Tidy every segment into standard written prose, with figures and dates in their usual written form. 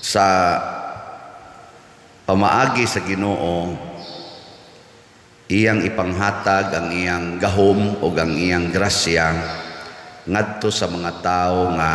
Sa pamaagi sa Ginoo, iyang ipanghatag ang iyang gahom o ang iyang grasya ngadto sa mga tao nga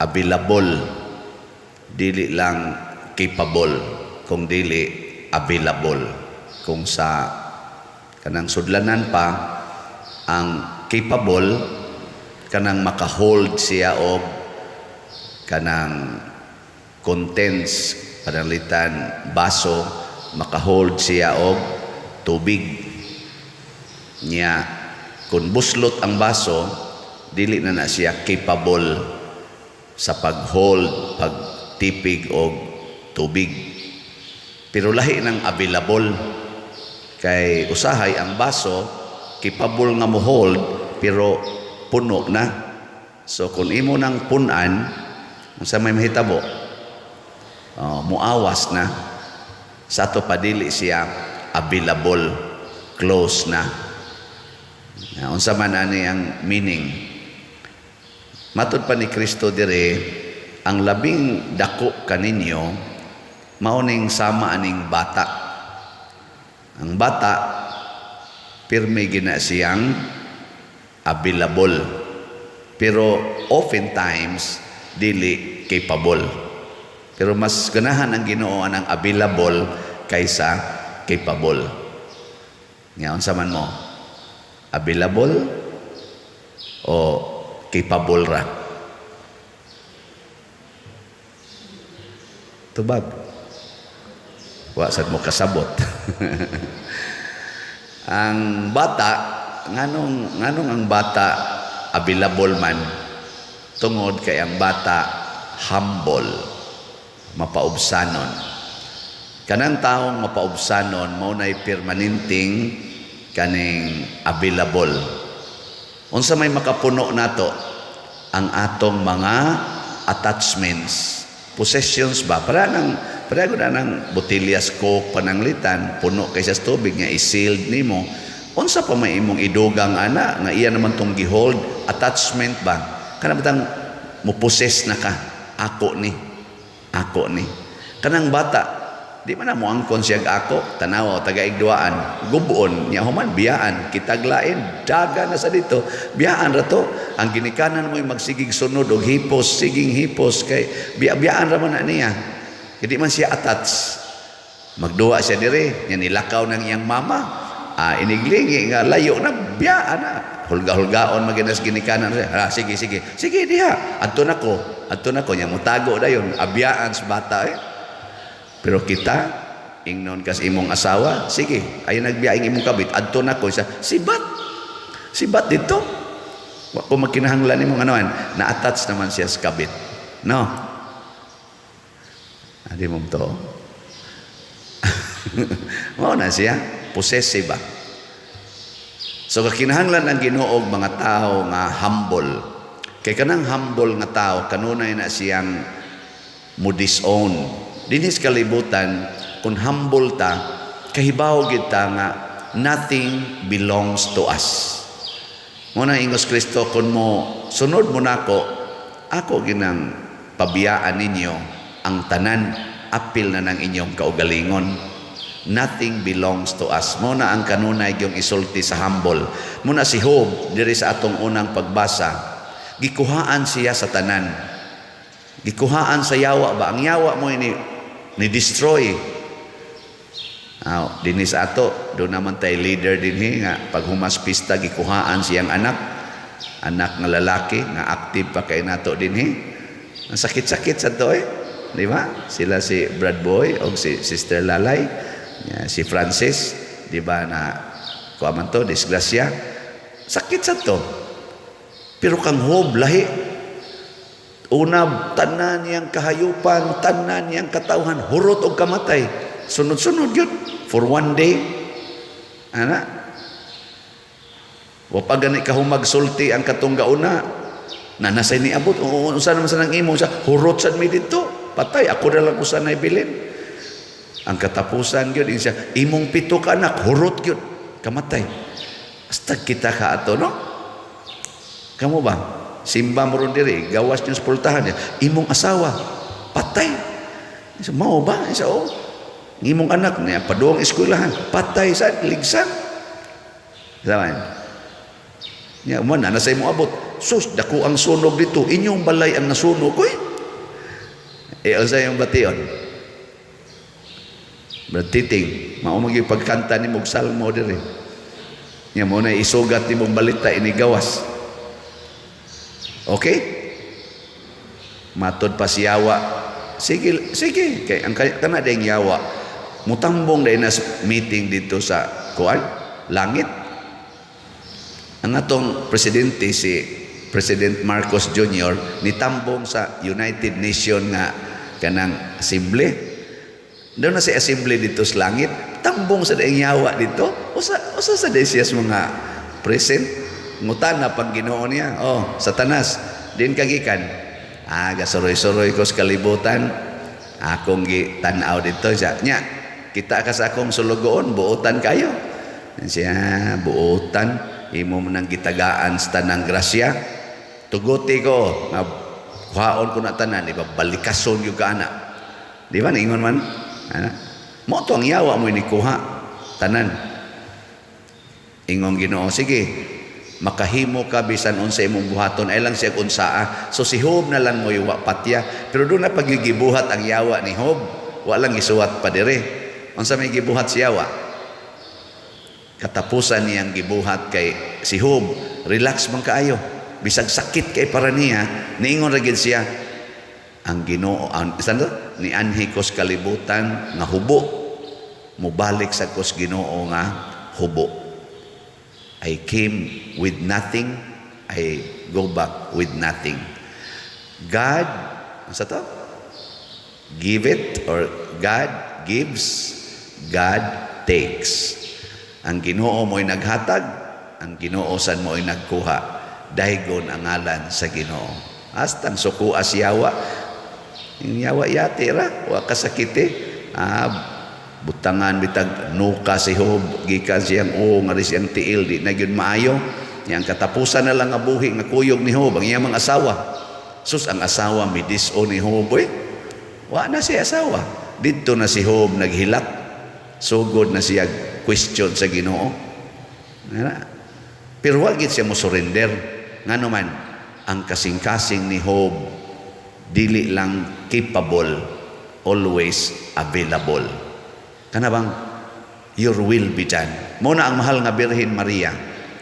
available, dili lang capable kung dili available. Kung sa kanang sudlanan pa, ang capable kanang makahold siya og kanang contents, pananglitan baso, makahold siya og tubig niya. Kung buslot ang baso, dili na na siya capable sa pag-hold, pagtipig og tubig. Pero lahi ng available kay usahay ang baso capable nga mo hold pero puno na. So kung imo nang punan, unsa may mahitabo? Oh, muawas na. Sa ato pa dili siya available, close na. Na unsa man ani ang meaning? Matud pa ni Kristo dire, ang labing dako kaninyo mao ning sama aning bata. Ang bata pirmi gina siyang available pero oftentimes dili capable. Pero mas ganahan ang Ginoo anang available kaysa capable. Nga unsa man mo? Available o capable ra? Tubag. Wa sad mo kasabot. Ang bata, nganong ang bata available man? Tungod kay ang bata humble, mapaubsanon. Kanang taong mapaubsanon mao nay permanenteng kaning available. Unsa may makapuno nato? Ang atong mga attachments, possessions ba? Para na ng botilyas Coke pananglitan, puno kay sa tubig nga i-sealed nimo. Unsa pa may imong idugang ana nga iya naman tong gihold? Attachment ba? Kana bitang mo possess na ka, ako ni, ako ni. Kanang bata di man na mo angkon siya ako, tanawa taga-igduaan, gubuon niya, human biyaan kitag lain, daga na sa dito, biyaan ra to. Ang ginikanan mo'y magsigig sunod og hipos, siging hipos kay biya-biyaan ra man na niya. Hindi man siya attached. Magduwa siya dire nya, nilakaw ng iyang mama, iniglingi nga layo na, biyaan na, hulga-hulgaon maginas ginikanan siya. Ah, sige, sige, sige diha, adto nako, adto nako nya, mutago dayon, abiyaan sa bata eh. Pero kita, ingnon kas imong asawa, "Sige, ay nagbiyaing imong kabit, adto na ko sa sibat." Sibat dito. Wa ko magkinahanglan imong anuan, na-attach naman siya sa kabit. No. Adi mo to. Mao na siya, possessive ba? So kakinahanglan ang Ginoo og mga tao nga humble. Kay kanang humble nga tao kanunay na siyang mo disown. Dinhi sa kalibutan, kung humble ta, kahibaw gid ta nga nothing belongs to us. Mo na ingos Kristo, "Kung mo sunod mo nako, ako ginang pabiyaan ninyo ang tanan, apil na ng inyong kaugalingon." Nothing belongs to us. Mo na ang kanunay yung isulti sa humble. Mo na si Job diri sa atong unang pagbasa, gikuhaan siya sa tanan. Gikuhaan sa yawa ba? Ang yawa mo ini ni destroy. Aw, dinhi sa ato, do naman tay leader dinhi nga pag humas pista gikuhaan siyang anak, anak nga lalaki nga active pa kay nato dinhi. Ang sakit-sakit sa to eh. Di ba? Sila si Brad Boy o si Sister Lalay, ya, si Francis, di ba na kuha man to, disgrasya. Sakit sa to. Pero kang Job, lahi. Una, tanan niyang kahayupan, tanan niyang katawhan, hurot og kamatay. Sunod-sunod yun. For one day. Ana. Wa pa gani ka humagsulti ang katong gauna. Na nasay niabot. Oo, unsa naman sa nang imo sa hurot sad mi didto. Patay ako na lang usa na ibilin. Ang katapusan gyud siya, imong pito ka anak hurot gyud kamatay. Hasta kita ka ato, no? Kamo ba? Simba mo ron diri, gawas niyo sa pultahan niya. Imong asawa. Patay. Isa, mao ba? Isa, oh. Imong anak niya, paduong eskwelahan, patay sa ligsan. Saman. Nya mo na nasa imo abot. Sus, dako ang sunog dito. Inyong balay ang nasunog. Uy. Eh, unsa yung bation? Brad Titing, mao man gyud pagkanta ni mog salmo diri. Nya mo na isugat ni mong balita ini gawas. Okay? Matod pa si yawa. Sige, sige. Kay ang kana ding yawa. Mutambong dahil na meeting dito sa kuan, langit. Ang atong presidente, si President Marcos Jr., nitambong sa United Nation nga kanang assembly. Doon na si assembly dito sa langit, tambong sa daing yawa dito. Usa sa day siya sa mga present. Ngutan na pang Ginoo niya. Oh, Satanas, din kagikan. Ah, gasuroy-suroy ko sa kalibutan. Akong gi tan-aw dito siya. Nya, kita ka sa akong sulugoon, buotan kayo. Siya, buotan, imo man ang gitagaan sa tanang grasya. Tuguti ko, nga kuhaon ko na tanan, di ba, balikason yung ka ana. Di ba, niingon man? Ana? Mo to ang yawa mo ni kuha tanan. Ingong Ginoo, sige, makahimo ka bisan unsa imong buhaton ay lang siya unsaa. So si Job na lang mo wa patya, pero doon na pagigibuhat ang yawa ni Job, wa lang isuwat pa dire. Unsa may gibuhat si yawa? Katapusan niyang gibuhat kay si Job, relax man kaayo. Bisag sakit kay para niya, niingon ra gid siya, ang Ginoo ang saan to? Nianhi ko sa kalibutan nga hubo, mubalik sa kos Ginoo nga hubo. I came with nothing, I go back with nothing. God, sa to? Give it or God gives, God takes. Ang Ginoo mo'y naghatag, ang Ginoo san mo'y nagkuha. Daygon ang ngalan sa Ginoo. Hastang suko si yawa. Yung yawa yati ra, wa kasakiti. Ah, butangan bitag nuka si Job gikan siyang o nga siyang tiil di na gyud maayo. Yang katapusan na lang nga buhi nga kuyog ni Job ang iyang mga asawa. Sus, ang asawa midis-on ni Job, oy. Wa na siya asawa. Didto na si Job naghilak. Sugod na siya question sa Ginoo. Nga. Pero wa gid siya mo surrender. Ngano man, ang kasing-kasing ni Job dili lang capable, always available. Kana bang your will be done. Mo na ang mahal nga Birhen Maria.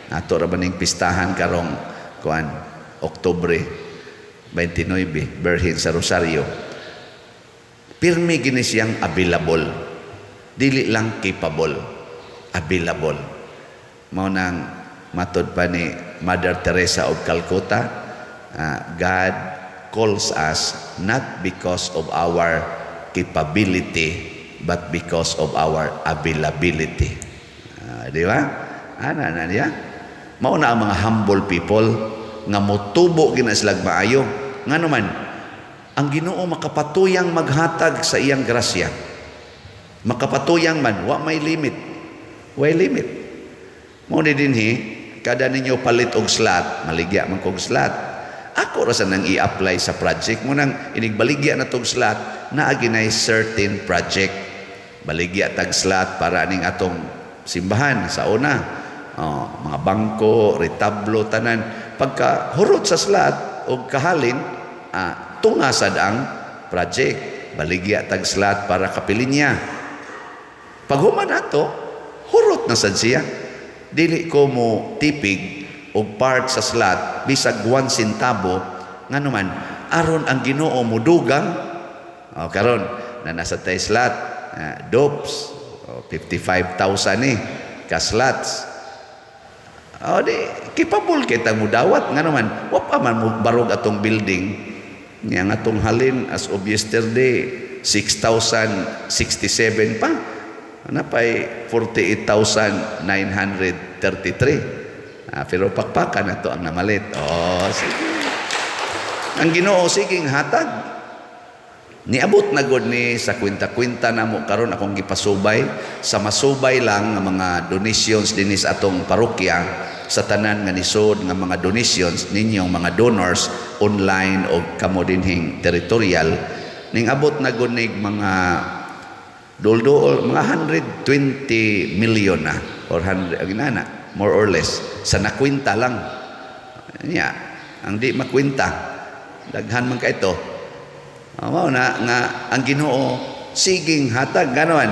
Ato ra ba ning pistahan karong kuan, Oktubre 29, Birhen sa Rosario. Pirmi gini siyang available. Dili lang capable, available. Mao nang matod pa ni Mother Teresa of Calcutta, God calls us not because of our capability but because of our availability. Di ba? Ana na niya. Mao na ang mga humble people nga motubo gina sila maayo. Ngano man, ang Ginoo makapatuyang maghatag sa iyang grasya. Makapatuyang man, wa may limit. Way limit. Mo ni dinhi, kada ninyo palit og slot, maligya man kog slot. Ako ra sa nang i-apply sa project mo nang inigbaligya na tog slot, naa ginay certain project. Baligya tag slot para aning atong simbahan sa una. Oh, mga bangko, retablo, tanan. Pagka hurot sa slot og kahalin, tunga sad ang project. Baligya tag slot para kapilinya. Pag human ato, hurot na sad siya. Dili ko mo tipig og part sa slot bisag 1 centavo, ngano man, aron ang Ginoo modugang. O karon na nasa tay slot, dopes, oh, 55,000 ni ka slots. O di capable kita mudawat, ngano man, wa pa man mo barog atong building nya nga atong halin as of yesterday 6,067 pa na pay 48,933. Ah, pero pakpakan na to ang namalit. Oh, sige. Ang Ginoo sige hatag. Niabot na gud ni sa kwenta-kwenta na mo karon akong gipasubay sa masubay lang nga mga donations dinhi sa atong parokya, sa tanan nga nisod nga mga donations ninyong mga donors online o kamo dinhing territorial. Ning abot na gunig mga dulduol, mga 120 million na or 100 ginana, more or less, sa nakwenta lang niya. Ang di makwenta, daghan man ka ito. Mao na nga ang Ginoo siging hatag ganon,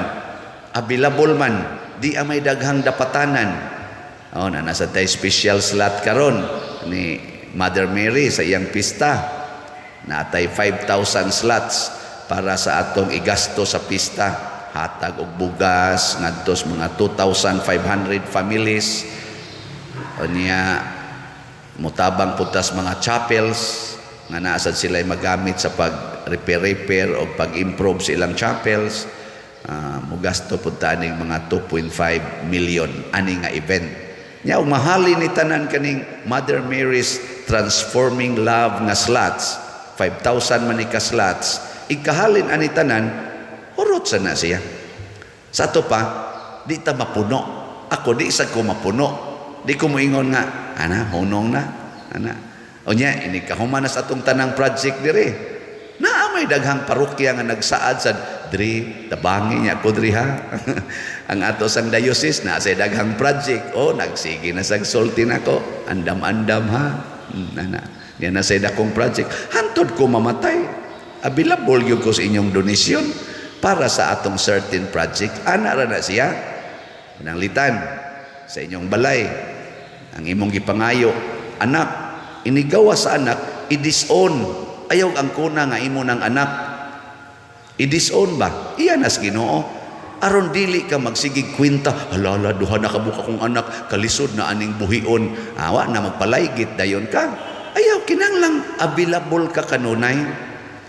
available man, di may daghang dapatanan. Oh, na nasa tay special slot karon ni Mother Mary sa iyang pista. Natay 5,000 slots para sa atong igasto sa pista, hatag og bugas ngadto sa mga 2,500 families. Unya mutabang puntas mga chapels nga naa sad sila magamit sa pag repair repair o pag-improve sa ilang chapels. Mugasto pud ta aning mga 2.5 million ani nga event nya. Ug mahali ni tanan kaning Mother Mary's Transforming Love nga slots, 5,000 man ni ka slots, ikahalin ani tanan, hurot sa na siya. Sa ato pa di ta mapuno. Ako, di sa ko mapuno, di ko moingon nga ana hunong na ana. Unya inig kahuman na sa atong tanang project diri, naa may daghang parokya nga nagsaad sa diri, tabangi niya ko diri ha. Ang ato sang diocese na sa daghang project, oh, nagsige na sag sulti nako, andam-andam ha. Ana niya na sa dakong project. Hantod ko mamatay, available gyud ko sa inyong donasyon para sa atong certain project. Ana ra na siya. Pananglitan sa inyong balay, ang imong gipangayo anak, inigawa sa anak, i-disown. Ayaw ang kuna nga imo ng anak, i-disown ba? Iya nas Ginoo aron dili ka magsigig kwenta, "Halala, duha na kabuok akong anak, kalisod na aning buhion." Awa na magpalaygit dayon ka. Ayaw, kinanglang available ka kanunay.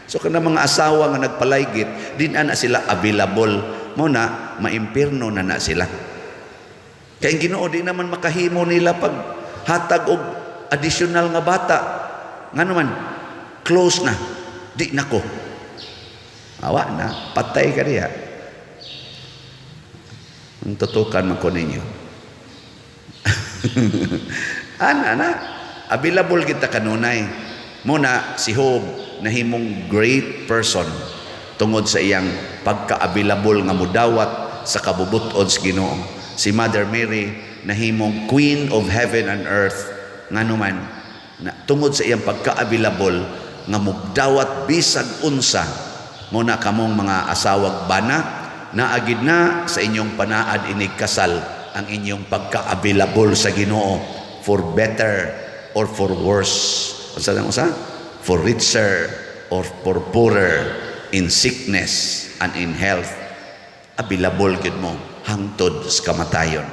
So kana mga asawa nga nagpalaygit, di na sila available mo na, maimpirno na na sila. Kay ang Ginoo di naman makahimo nila pag hatag og additional nga bata. Ngano man, close na. Di nako. Awa na, patay ka diha. Ang tutukan man ko ninyo. Ana na, available kita kanunay. Muna si Job nahimong great person tungod sa iyang pagka-available nga mudawat sa kabubut-on sa Ginoo. Si Mother Mary nahimong Queen of Heaven and Earth, ngano man na, tungod sa iyang pagka-available nga mugdawat bisag unsa. Mo na kamong mga asawag bana, naagid na sa inyong panaad inig kasal ang inyong pagka-available sa Ginoo, for better or for worse, unsa lang usa, for richer or for poorer, in sickness and in health, available gyud mo hangtod sa kamatayon.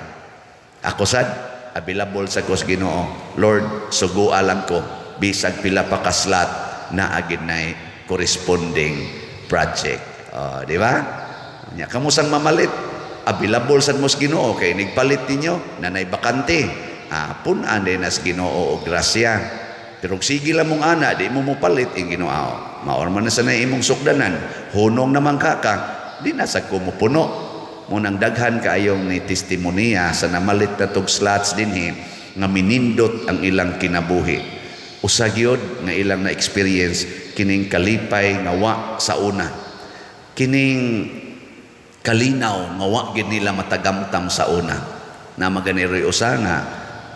Ako sad, available sa ko sa Ginoo. Lord, sugua lang ko bisag pila pa ka slot, naa gid nay corresponding project. Oh, di ba? Nya kamo sang mamalit, available sad mo sa Ginoo kay nigpalit ninyo nanay bakante. Ah, pun-an din nas Ginoo og grasya. Pero sige lang mong ana, di mo mopalit ing Ginoo. Mao man na sa imong sukdanan, hunong naman ka, di na sa ko mopuno. Munang daghan kaayong ni testimonya sa namalit na tog slots dinhi nga minindot ang ilang kinabuhi. Usa gyud nga ilang na experience, kining kalipay nga wa sa una. Kining kalinaw nga wa gid nila matagamtam sa una. Na maganiroy usa nga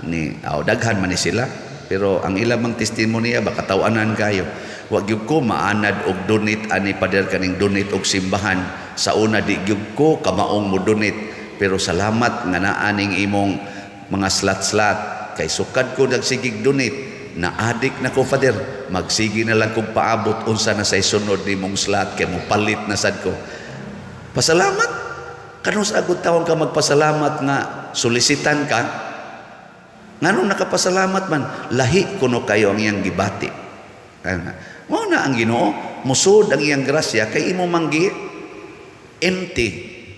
ni aw, daghan man ni sila, pero ang ilang mang testimonya ba, katawanan kayo. "Wa gyud ko maanad og donate ani, pader, kaning donate og simbahan. Sa una di gyud ko kamaong mo donate, pero salamat nga naa ning imong mga slot-slot kay sukad ko nagsigig donate, na adik na ko, Father. Magsige na lang kong paabot unsa na say sunod nimong slot kay mopalit na sad ko." Pasalamat kanus agud tawon ka magpasalamat nga solisitan ka. Nganong nakapasalamat man, lahi kuno kayo ang iyang gibati. Mao na ang Ginoo, musod ang iyang grasya kay imo manggi empty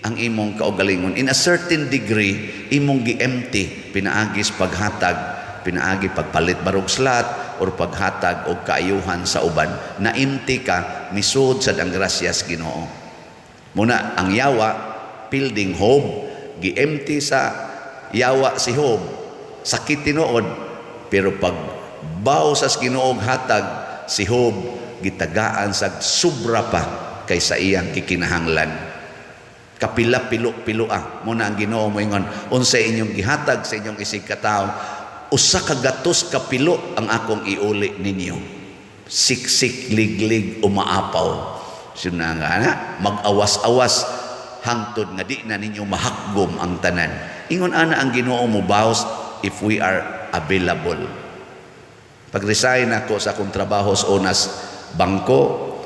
ang imong kaugalingon. In a certain degree, imong gi-empty pinaagis paghatag, pinaagi pagpalit barog slot or paghatag og kaayuhan sa uban. Na empty ka, misud sad ang grasya sa Ginoo. Muna ang yawa building Job, gi-empty sa yawa si Job, sakit tinuod, pero pag baw sa Ginoo hatag. Si Job gitagaan sa sobra pa kaysa iyang gikinahanglan. Kapila pilo-pilo ah. Mao na ang Ginoo moingon, "Unsay inyong gihatag sa inyong isig katawo, 100 ka pilo ang akong iuli ninyo." Siksik, liglig, umaapaw. Sina nga na, mag-awas-awas hangtod nga di na ninyo mahakgom ang tanan. Ingon ana ang Ginoo mo baws if we are available. Pag-resign ako sa akong trabaho sa unas bangko,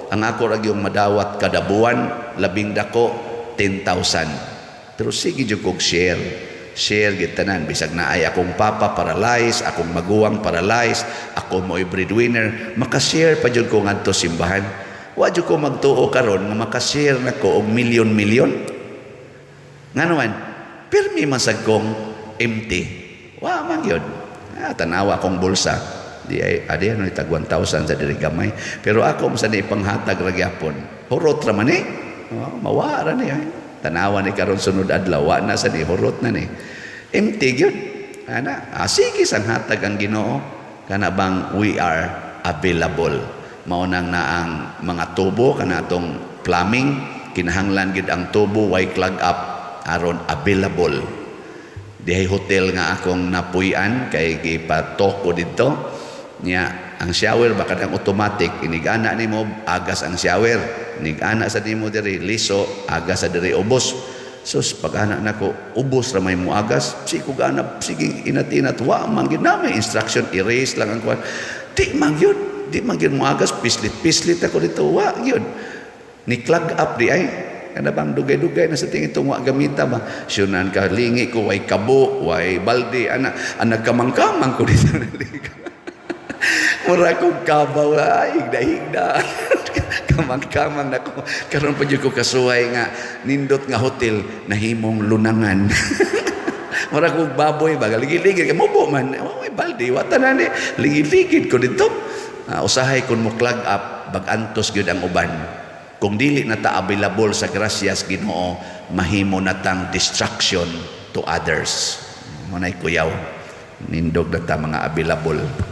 ang ako ra yung madawat kada buwan, labing dako, 10,000. Pero sige jud kog share. Share gid tanan, bisag naay akong papa paralyzed, akong maguwang paralyzed, ako mo'y breadwinner, makashare pa jud ko ngadto simbahan. Wa jud ko magtuo karon nga makashare nako og milyon-milyon. Ngano man, pirmi man sad kong empty. Wa man gyud. Ah, tanawa akong bulsa. Di ay adi ano tag 1,000 sa diri gamay. Pero ako sa ni ipanghatag ra gyapon. Hurot ra man eh. Oh, mawa ra ni ay. Tanawa ni karon sunod adlaw wa na sa ni, hurot na ni. Empty gyud. Ana, ah, sige sang hatag ang Ginoo, kana bang we are available. Mao nang naang mga tubo kana atong plumbing, kinahanglan gid ang tubo way clog up aron available. Dihay hotel nga akong napuy-an kay gipatok ko didto niya, ang shower ba kanang automatic, inig-ana nimo agas ang shower, inig-ana sa nimo diri liso, agas sa diri ubos. Sus, pag ana nako, ubos ra may muagas. Sige ko gana, sige inat-inat, wa man gyud na may instruction, erase lang ang kuan. Di man gyud, di man gyud muagas, pislit-pislit ako dito, wa gyud. Ni clog up di ay. Kana bang dugay-dugay na sa tingin itong wa gamita ba? Syunan ka, lingi ko, way kabo, way balde, ana, anak kamang-kamang ko dito. Mura kong kabaw, ay, higda-higda. Kamang-kamang nako. Karon pa jud ko kasuhay nga nindot nga hotel nahimong lunangan. Mura kong baboy ba, ligid-ligid mubo man. Oh, may balde, wa tanan ni. Ligid-ligid ko dito. Usahay kun mo clog up, bag-antos gyud ang uban. Kung dili na ta available sa grasyas Ginoo, mahimo na tang destruction to others. Mao nay kuyaw. Nindog na ta mga available.